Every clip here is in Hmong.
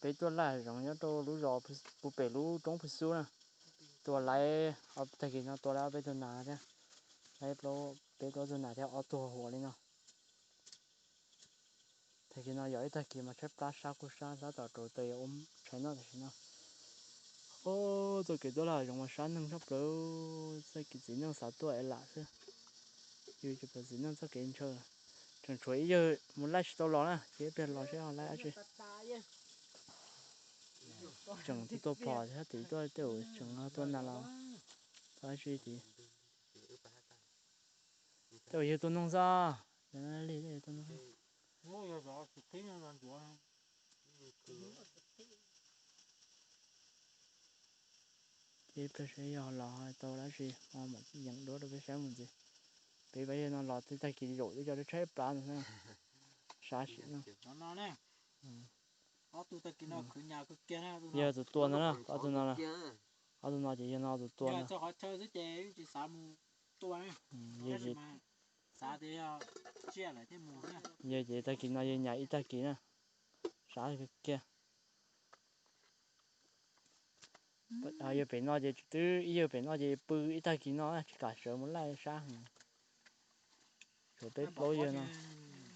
Peb tuaj laj zoov nyob rau lub zos puag pem lub roob Phu Xub na. Tua laiv, tag kis no tua laiv ob peb tug nas thiab, laiv peb plaub tug nas thiab ob tug huam li no. Tag kis no yog ib tag kis mas tshaib plab sab kuj sab, tab tom rau taws ua tshais noj tam sim no. Txoj kev tuaj laj zoov mas sab neeg tshaj plaws, txoj kev txiv neej xav tuaj es lam xwb. Yus tsis pom txiv neej txoj kev ntshaw. Tseem tshuav ib yawg mus laij tsis tau los na, ces ib pliag los seb ho laij dab tsi. Tseem tuaj phom thiab, tim tuaj tej uas tseem tua nas los tau dab tsi tid. Tej uas yawg tua noog xwb, li tua noog. Ces ib pliag seb yog los tau dab tsi ho mam yeem duab rau peb saib mus ntxiv. Peb vaj yawg no los tej tag kis zaum twb cov tshaib plab no xwb, sab sim no. Yog tus tua no na, ob tug no, ob tug no ces yog no tus tua no. Yog ces tag kis no yog nyas ib tag kis na, sab kiag. Yawg pem no ces twb ib yawg pem no ces pw ib tag kis no tsis kam sawv mus laij sab heev. Tshuav peb plaub yawg no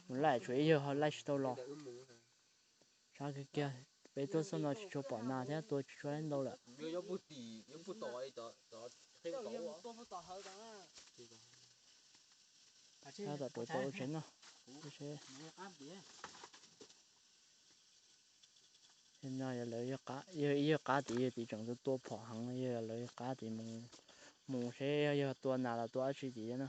mus laij, tshuav ib yawg ho laij tsis tau los. Sab kiag kiag, peb tuaj txoj no tsis tshua pom nas thiab tua tsis tshua ntau lawm. Sab tom rau tau ua tshais noj. No yog lawv, yog ib yawg qab tid, yawg tid tseem tua tua phom heev, yog lawv qab tid mus seb yog tua nas los tua dab tsi tid na.